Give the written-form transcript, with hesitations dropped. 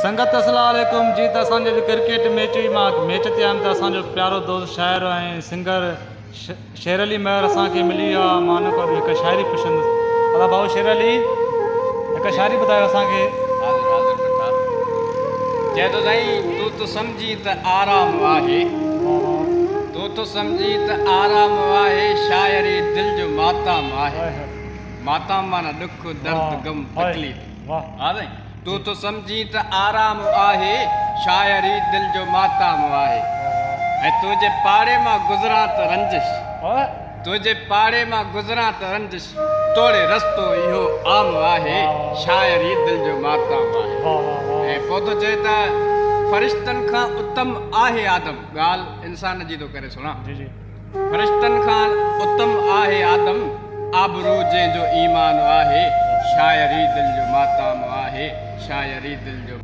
سنگت اسلام عليڪم جي ته اسان جو ڪرڪيٽ ميچ هئي مان ميچ تي آيم ته اسان جو پيارو دوست شاعر ۽ سنگر شير علي مهر اسان کي ملي ويو آ مان ان کان هڪ شاعري پڇندس ادا ڀائو شير علي هڪ شاعري ٻڌايو اسان کي. حاضر حاضر مٺا چئي ٿو سائين تون ٿو سمجهين ته آرام آهي تون ٿو سمجهين ته آرام آهي شاعري دل جو ماتام آهي ماتام معنيٰ ڏک درد غم تڪليف ها سائين تون ٿو سمجهين ته آرام آهي، شاعري دل جو ماتام آهي. ۽ تنهنجي پاڙي مان گذران ته رنجش، تنهنجي پاڙي مان گذران ته رنجش، توڙي رستو اهو عام آهي، شاعري دل جو ماتام آهي. ۽ پوء ٿو چئي ته فرشتن کان اتم آهي آدم، ڳالهه انسان جي ٿو ڪري سڻا. فرشتن کان اتم آهي آدم، آبرو جنهن جو ايمان آهي، شاعري دل جو ماتام آهي، شاعري دل جو.